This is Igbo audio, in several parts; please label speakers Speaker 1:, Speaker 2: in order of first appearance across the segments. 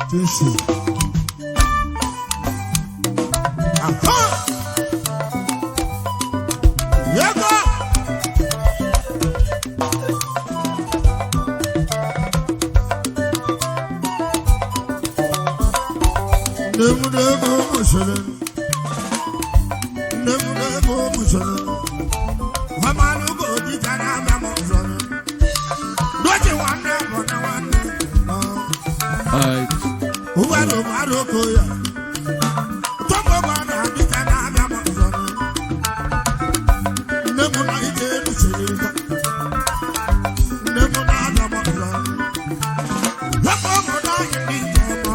Speaker 1: Jesu. Aha! Yego! Nemu musele. Nemu musele. Wamalugo di jana ma musele. Doje wane bona wane.
Speaker 2: Alright.
Speaker 1: Uwalo maroko ya. Tomo bana di jana ma musele. Nemu na ije musele. Nemu na na musele. Nemu na ije musele.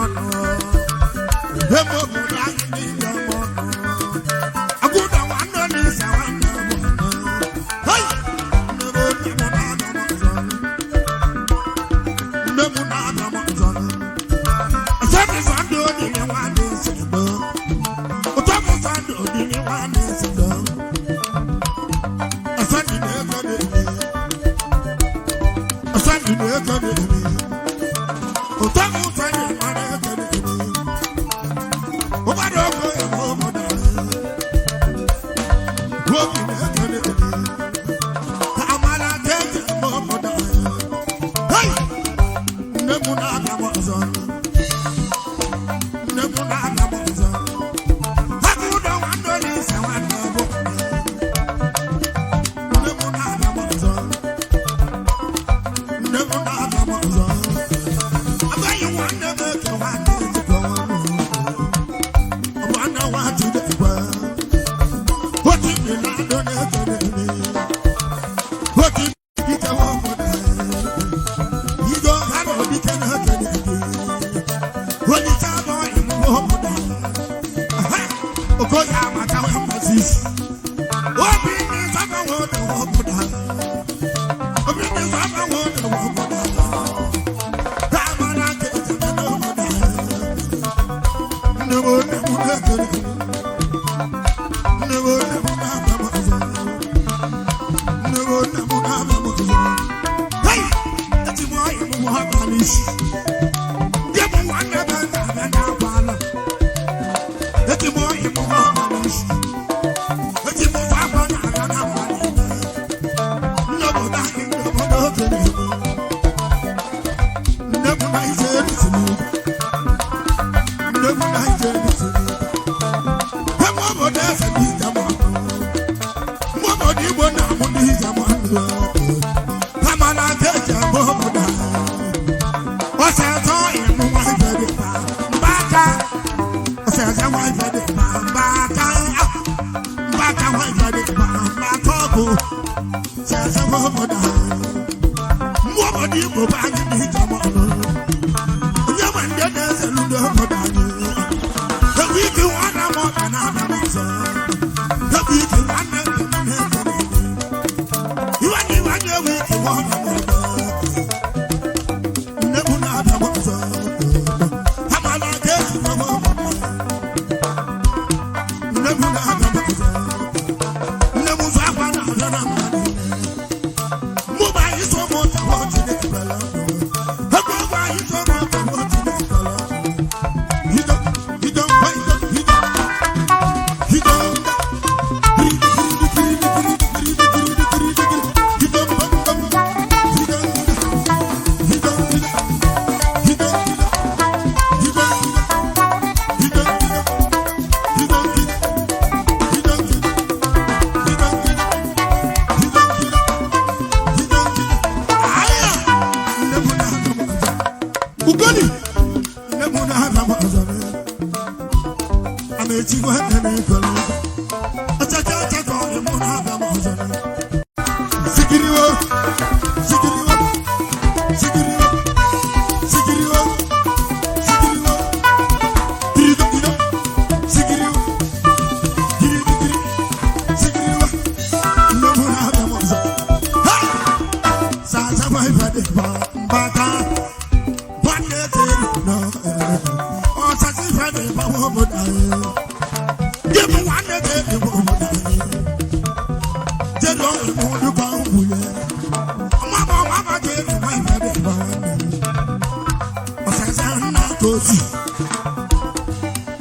Speaker 1: ka o si.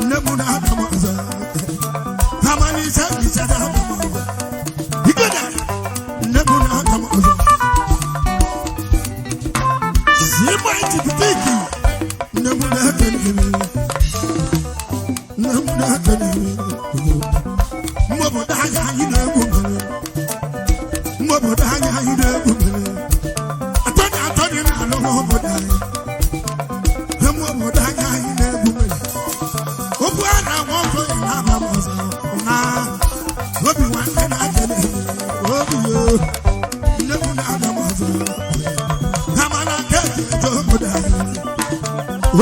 Speaker 1: Nne m na-abịa m ọzọ. Amalise ise na-abịa m ọzọ. Igede, nne m na-abịa m ọzọ. Sima itipitiki, nne m na-ekele m. Nne m na-ekele m. Mgbe obodo anyị anyị na-egwu mmiri. Mgbe obodo anyị anyị na-egwu mmiri. Atọni atọni na-alụ obodo anyị. Mgbe obodo anyị anyị na-egwu mmiri. Okwu a na-agwa ọkụ ya na-aba m ọzọ. Na obi nwanne na-akele obi yo. Nne m na-aba m ọzọ. Ha mana ka eji eje obodo anyị.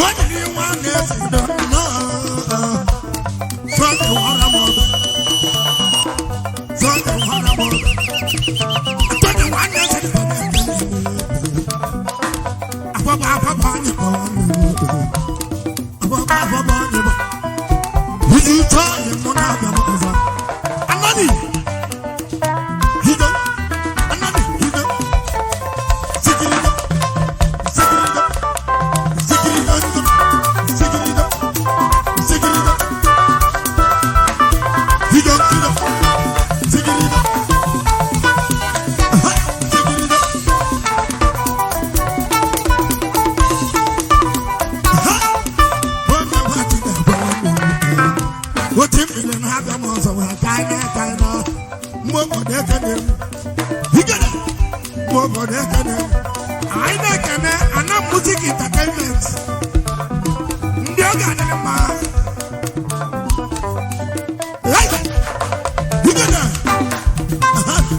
Speaker 1: Onye ni nwanne eze do nnọọ. Sọnde wara m ọzọ. Sọnde wara m ọzọ. Atọni nwanne eze do na-ekele. Akwaba akwaba anyị kpọrọ Akwaba akwaba anyị kpọrọ. Izu ụtọ anyị mụ na-abịa m ọzọ. Anani! Hido! Anani! Hido! Zikirido! Zikirido! Zikirido! Zikirido! Zikirido! Hido! Hido! Zikirido! Aha! Zikirido! Aha! Onye nwa Chineke gwa m otu mmiri na-abịa m ọzọ wee gaa n'aka na mgbe obodo ekene m igede mgbe obodo ekene m anyị na-ekene Anam Music Entertainment.